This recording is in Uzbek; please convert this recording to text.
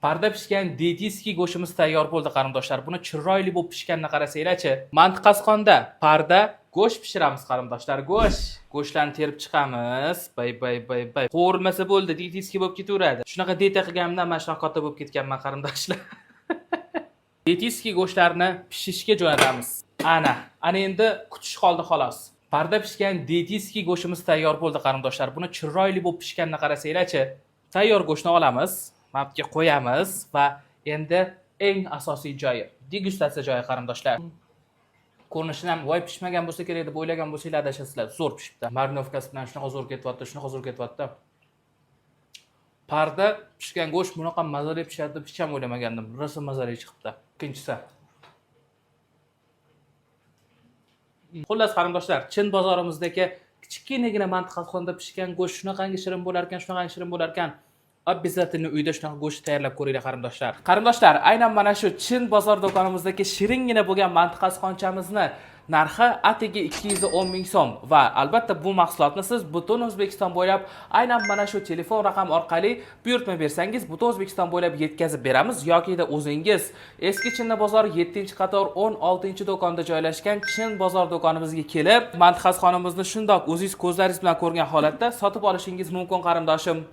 Parda pishgan dietический go'shtimiz tayyor bo'ldi, qarindoshlar. Buni chiroyli bo'lib pishganini qarasanglarchi. Mantiqasxonda parda go'sht pishiramiz, qarindoshlar. Go'sht. Go'shtlarni terib chiqamiz. Bay bay bay bay. Qovurilmasa bo'ldi, dietический bo'lib ketaveradi. Shunaqa dieta qilganimdan mana shunaqa katta bo'lib ketganman, qarindoshlar. Dietический go'shtlarni pishishga jo'natamiz. Ana, ana endi kutish qoldi xolos. Parda pishgan dietический go'shtimiz tayyor bo'ldi, qarindoshlar. Buni chiroyli bo'lib pishganini qarasanglarchi. Tayyor go'shtni olamiz, mapga qo'yamiz va endi eng asosiy joyi, degustatsiya joyi, qarindoshlar. Ko'rinishidan ham voy pishmagan bo'lsa kerak deb o'ylagan bo'lsanglar, adashasizlar. Zo'r pishibdi. Marinovkasi bilan shunaqa zo'r ketyapti, shunaqa zo'r ketyapti. Parda pishgan go'sht bunaqa mazali pishadi deb hech ham o'ylamagandim. Rosa mazali chiqibdi. Ikkinchisi. Xullas, qarindoshlar, Chin bozorimizdagi kichkinagina mantiqaxonda pishgan go'sht shunaqangi shirin bo'lar ekan, shunaqangi shirin bo'lar ekan. Обязательно uyda shunaqa go'sht tayyorlab ko'ringlar, qarindoshlar. Qarindoshlar, aynan mana shu Chin bozor do'konimizdagi shiringina bo'lgan mantiqasxonchamizni narxi atigi 210 ming so'm va albatta bu mahsulotni siz butun O'zbekiston bo'ylab aynan mana shu telefon raqam orqali buyurtma bersangiz, butun O'zbekiston bo'ylab yetkazib beramiz yokida o'zingiz Eski Chinni bozori 7-qator 16-do'konda joylashgan Chin bozor do'konimizga kelib, mantiqasxonamizni shundoq o'zingiz ko'zlaringiz bilan ko'rgan holatda sotib olishingiz mumkin, qarindoshim.